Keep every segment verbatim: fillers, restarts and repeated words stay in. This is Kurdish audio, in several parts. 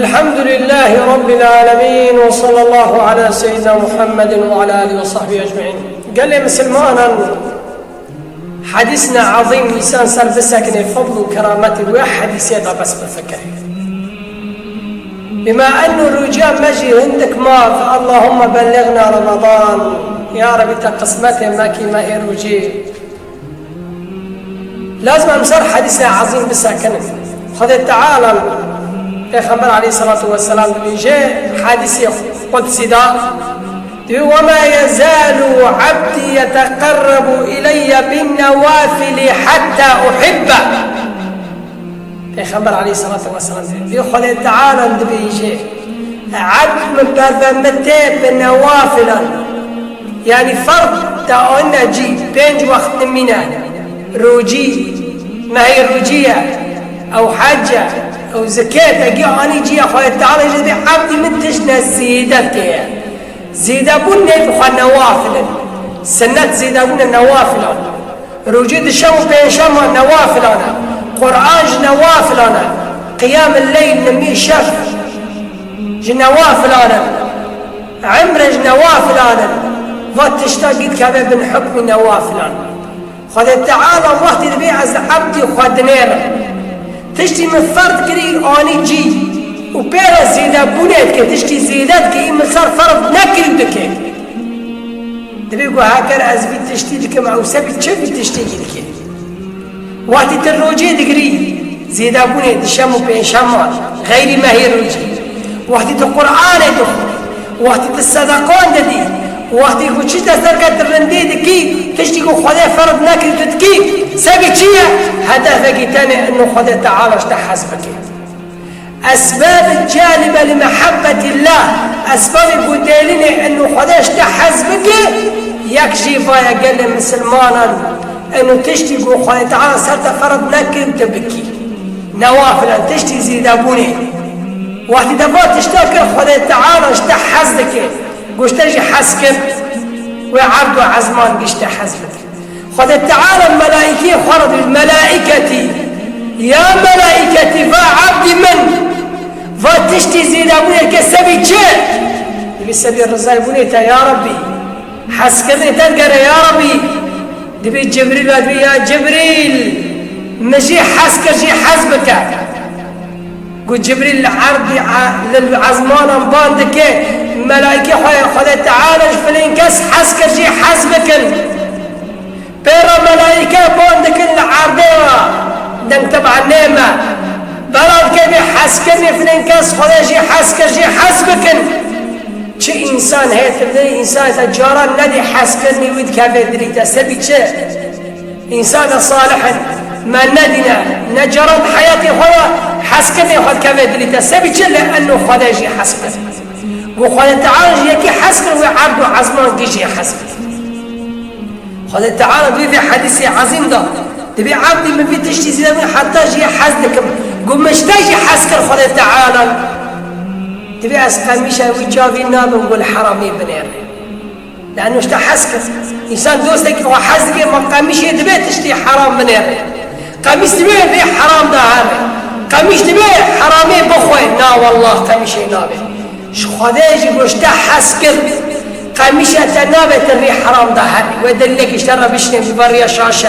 الحمد لله رب العالمين، وصلى الله على سيدنا محمد وعلى آله وصحبه أجمعين. Gelê misilmanan, hedîsna ezîm, însan ser bisekine fadl û kerametê wê hedîsê de bes bifikire. Bima ennu rûciya me jî hindik ma, Allahümme belliğna Ramadan. Ya Rebî, te qismetê me kî mehê rûcî. Lazim em ser hedîsê ezîm bisekinin. Xwedê Teala, Pêxember aleyhissalatu vesselam dibêje, hedîsê qudsî da, dibê, "Ve ma yezalu abdi yeteqerrebu ileyye bin nevafili hatta uhibbe." Pêxember aleyhissalatu vesselam dibê, Xwedê Teala dibêje, "Ebd min berve min tê bi newafilan." Yanî ferz te anîne cî, pênc wext nimîne, rûcî, mehê rûcî ye, ew hec e, ew zikê te gî anî cî ye, Xwedê Teala jî dibê ebdî min tiştine zêde tê ye. Zêdebûn nê bi xwe newafil in. Sinnet zêdebûne newafilan. Rûcî di şev û pênc şeman newafilan e. Quran ji newafilan e. Qiyam leyl nimî şev ji newafilan e. Emre ji newafilan in. Va tişta gî dikeve bin hukmî newafilan. Xwedê Teala wextî dibê ez ebdî xwe dinêrim. Tiştî min ferd kirî anî cî û pê re zêdebûnê dike, tiştî zêde dike, î min ser ferd nekirî dike. Dibê ku heker ez vî tiştî dikim, ew sebî çi vî tiştî dike? Wextî tu rocê digirî, zêdebûnê di şem û pênc şeman, xeyrî mehê rocî. Wextî tu Qur'anê dixwî, wextî tu sedeqan didî, wextî ku çi te ser ke tu rindê dikî, tiştî ku Xwedê ferz nekirî tu dikî, sebî çi ye? Hedefekî tenê ino Xwedê Teala ji te hez bike. Esbab calibe li mehabbetillah, esbabê ku dêlînê ino Xwedê ji te hez bike, yek jî vaya gelê misilmanan, ino tiştî ku Xwedê Teala ser te ferz nekir tu bikî. Newafilan tiştî zêdebûnê. Wextî te va tişta kir Xwedê Teala ji te hez dike, ku ji te jî hez kir, wê erd û ezman gî ji te hez bike. Xwedê Teala melaîkê xwe re dibêje, melaîketî, ya melaîketî, va ebdî min, va tiştî zêdebûnê ke sebî çi? Dibê sebî rizaybûnê te ya Rebbî. Hezkirinê te digere ya Rebbî. Dibê Cibrîl ve dibê ya Cibrîl, min jî hez kir, jî hez bike. Ku Cibrîl li erdî e-, li ezmanan ban dike, melaîkê xwe yê Xwedê Teala ji filên kes hez kir jî hez bikin. Pê re melaîke ban dikin li erdê re, deng teba nê me. Bela dike vê hezkirinê filên kes Xwedê jî hez kir jî hez bikin. Çi însan heye tu bidê, însan te caran nedî hezkirinê wî dikeve dilî te, sebî çi? Însanê salih in, me nedîne, ne caran di heyatê xwe de hezkirinê xwe dikeve dilî te. Sebî çi? Li eno Xwedê jî hez kir. Ku Xwedê Teala ji yekî hez kir, wê erd û ezman gî jî hez kir. Xwedê Teala dibê vê hedîsê ezîm de, dibê ebdî min vî tiştî zêde min heta jî hez dikim. Ku min ji te jî hez kir Xwedê Teala. Dibê ez qemîşa wî çavî nabim ku li heramê binêre. Lano ji te hez kir. Însan dostekî xwe hez dike, ma qemîşê dibe tiştî heram binêre. Qemîş dibe vê heram de here. Qemîş dibe heramê bixwe. Na wallah, qemîşê nabe. Ji Xwedê jî ku ji te hez kir, qemîşa te nabe tu rê heram de herî. Wê delîlekî ji te re bişinê bi vê riya şaşe.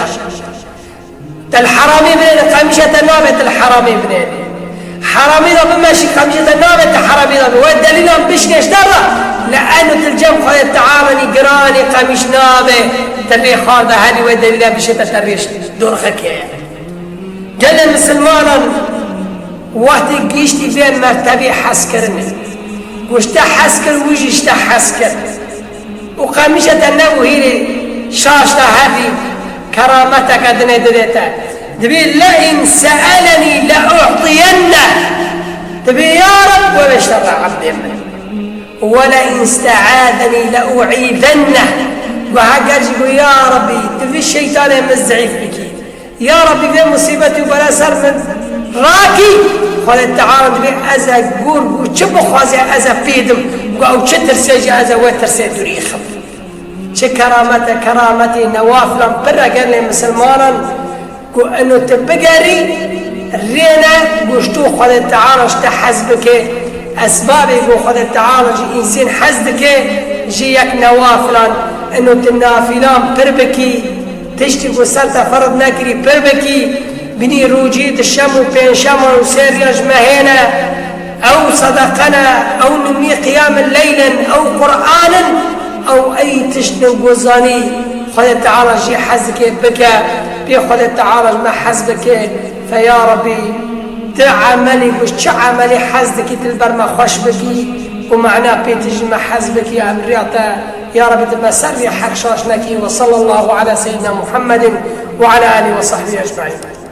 Te li heramê binêre, qemîşa te nabe tu li heramê binêre. Heramê de bimeşî, qemîşa te nabe tu heramê de bi. Wê delîlan bişkê ji te re. Li eno tu li cem Xwedê Teala nî giranî qemîş nabe tu rê xar de herî, wê delîla bişê te, te rê dorxe keye. Gelê misilmanan wextê gihîştî vê mertebê hezkirinê. Ku ji te hez kir, wî jî ji te hez kir. Û qemîşa te nebû hîrê şaş de hebî, kerameteke dinê didê te. Dibê, "Le in se'elenî le u'tiyenne." Dibê, "Ya Reb, we bêşte re ebdê min." "Ve le in ste'azenî le u'îzenne." Got, heger jî got, "Ya Rebbî, tu vî şeytanê min zîf bikî." Ya Rabbî, vê musîbetî û bela ser min rakî, Xwedê Teala dibê ez e gor, gor çi bixwazê ez e pê dim, ku ew çi tirsê jî ez e wê tirsê dûrî xim. Çi keramet e, kerametê newafilan pir e gelê misilmanan, ku eno tu bigerî, rê ne, ku Goşto Xwedê Teala ji te hez bike. Esbabê ku Xwedê Teala ji însên hez dike, ji yek newafilan. Eno tu nafilan pir bikî, tiştî ku ser te ferz nekirî pir bikî, binî rûcî di şem û pênşeman û sêriyan ji me hêne. Ew sedeqe ne, ew nimî qiyamil leyl in, ew Qur'an in, ew ey tişt in ku zanî Xwedê Teala jî hez dike bike, pê Xwedê Teala ji me hez bike. Fe ya Rebî, tu emelî ku çi emelî hez dikî tu li ber me xweş bikî û mana pê tu ji me hez bikî, em riya te ya Rebî tu me ser rê hek şaş nekî. Ve sallallahu ala seyyidina Muhammedin ve ala alihi ve sahbihi ecmaîn.